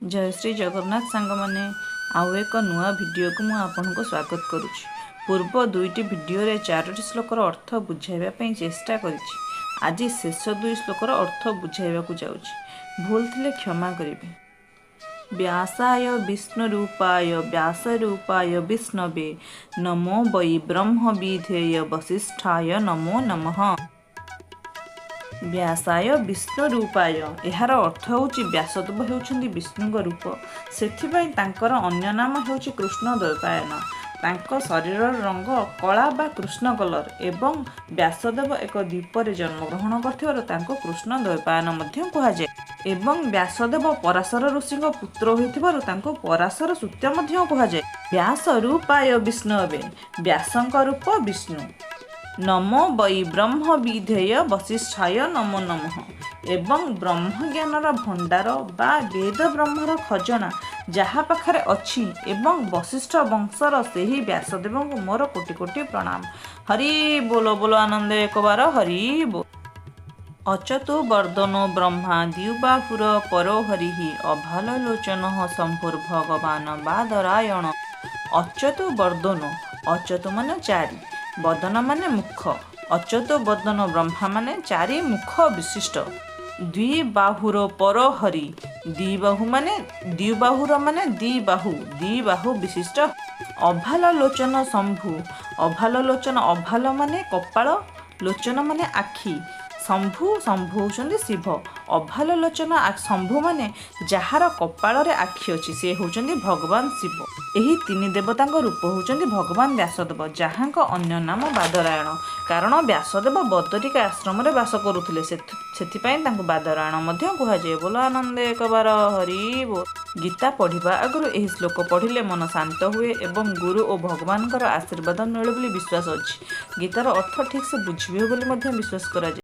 ଜୟ ଶ୍ରୀ ଜଗନ୍ନାଥ ସାଙ୍ଗମାନେ, ଆଉ ଏକ ନୂଆ ଭିଡ଼ିଓକୁ ମୁଁ ଆପଣଙ୍କୁ ସ୍ୱାଗତ କରୁଛି। ପୂର୍ବ ଦୁଇଟି ଭିଡ଼ିଓରେ ଚାରୋଟି ଶ୍ଲୋକର ଅର୍ଥ ବୁଝାଇବା ପାଇଁ ଚେଷ୍ଟା କରିଛି। ଆଜି ଶେଷ ଦୁଇ ଶ୍ଲୋକର ଅର୍ଥ ବୁଝାଇବାକୁ ଯାଉଛି। ଭୁଲ ଥିଲେ କ୍ଷମା କରିବେ। ବ୍ୟାସାୟ ବିଷ୍ଣୁ ରୂପାୟ ବ୍ୟାସ ରୂପାୟ ବିଷ୍ଣବେ ନମୋ ବୈ ବ୍ରହ୍ମ ବିଧେୟ ବଶିଷ୍ଠାୟ ନମୋ ନମଃ। ବ୍ୟାସାୟ ବିଷ୍ଣୁ ରୂପାୟ, ଏହାର ଅର୍ଥ ହେଉଛି ବ୍ୟାସଦେବ ହେଉଛନ୍ତି ବିଷ୍ଣୁଙ୍କ ରୂପ, ସେଥିପାଇଁ ତାଙ୍କର ଅନ୍ୟ ନାମ ହେଉଛି କୃଷ୍ଣ ଦ୍ୱୈପାୟନ। ତାଙ୍କ ଶରୀରର ରଙ୍ଗ କଳା ବା କୃଷ୍ଣ କଲର ଏବଂ ବ୍ୟାସଦେବ ଏକ ଦ୍ୱୀପରେ ଜନ୍ମଗ୍ରହଣ କରିଥିବାରୁ ତାଙ୍କୁ କୃଷ୍ଣ ଦ୍ୱୈପାୟନ ମଧ୍ୟ କୁହାଯାଏ। ଏବଂ ବ୍ୟାସଦେବ ପରାଶର ଋଷିଙ୍କ ପୁତ୍ର ହୋଇଥିବାରୁ ତାଙ୍କୁ ପରାଶର ସୂତ୍ୟ ମଧ୍ୟ କୁହାଯାଏ। ବ୍ୟାସ ରୂପାୟ ବିଷ୍ଣବେ, ବ୍ୟାସଙ୍କ ରୂପ ବିଷ୍ଣୁ। ନମୋ ବୈ ବ୍ରହ୍ମ ବିଧେୟ ବଶିଷ୍ଠାୟ ନମୋ ନମଃ, ଏବଂ ବ୍ରହ୍ମଜ୍ଞାନର ଭଣ୍ଡାର ବା ବେଦ ବ୍ରହ୍ମର ଖଜଣା ଯାହା ପାଖରେ ଅଛି ଏବଂ ବଶିଷ୍ଠ ବଂଶର ସେହି ବ୍ୟାସଦେବଙ୍କୁ ମୋର କୋଟି କୋଟି ପ୍ରଣାମ। ହରି ବୋଲ ବୋଲ ଆନନ୍ଦ ଏକବାର ହରି ବୋଲ। ଅଚତୁ ବର୍ଦ୍ଧନୋ ବ୍ରହ୍ମା ଦ୍ୟୁବାହୁର ପରୋ ହରିଃ ଅଭାଲ ଲୋଚନ ଶମ୍ଭୁର ଭଗବାନ ବାଦରାୟଣ। ଅଚତୁ ବର୍ଦ୍ଧନ, ଅଚତୁ ମାନେ ଚାରି, ବଦନ ମାନେ ମୁଖ, ଅଚତୁ ବଦନ ବ୍ରହ୍ମା ମାନେ ଚାରି ମୁଖ ବିଶିଷ୍ଟ। ଦ୍ୱିବାହୁର ପର ହରି, ଦ୍ୱିବାହୁ ମାନେ ଦ୍ୱିବାହୁର ମାନେ ଦ୍ୱିବାହୁ, ଦ୍ୱିବାହୁ ବିଶିଷ୍ଟ। ଅଭାଲ ଲୋଚନ ଶମ୍ଭୁ, ଅଭାଲ ଲୋଚନ, ଅଭାଲ ମାନେ କପାଳ, ଲୋଚନ ମାନେ ଆଖି, ଶମ୍ଭୁ, ଶମ୍ଭୁ ହେଉଛନ୍ତି ଶିବ। ଅଭାଲ ଲୋଚନ ଶମ୍ଭୁ ମାନେ ଯାହାର କପାଳରେ ଆଖି ଅଛି ସେ ହେଉଛନ୍ତି ଭଗବାନ ଶିବ। ଏହି ତିନି ଦେବତାଙ୍କ ରୂପ ହେଉଛନ୍ତି ଭଗବାନ ବ୍ୟାସଦେବ, ଯାହାଙ୍କ ଅନ୍ୟ ନାମ ବାଦରାୟଣ। କାରଣ ବ୍ୟାସଦେବ ବଦରିକା ଆଶ୍ରମରେ ବାସ କରୁଥିଲେ, ସେଥିପାଇଁ ତାଙ୍କୁ ବାଦରାୟଣ ମଧ୍ୟ କୁହାଯାଏ। ବୋଲ ଆନନ୍ଦ ଏକବାର ହରି ବୋଲ। ଗୀତା ପଢ଼ିବା ଆଗରୁ ଏହି ଶ୍ଲୋକ ପଢ଼ିଲେ ମନ ଶାନ୍ତ ହୁଏ ଏବଂ ଗୁରୁ ଓ ଭଗବାନଙ୍କର ଆଶୀର୍ବାଦ ମିଳେ ବୋଲି ବିଶ୍ୱାସ ଅଛି। ଗୀତାର ଅର୍ଥ ଠିକ୍ ସେ ବୁଝିହୁଏ ବୋଲି ମଧ୍ୟ ବିଶ୍ୱାସ କରାଯାଏ।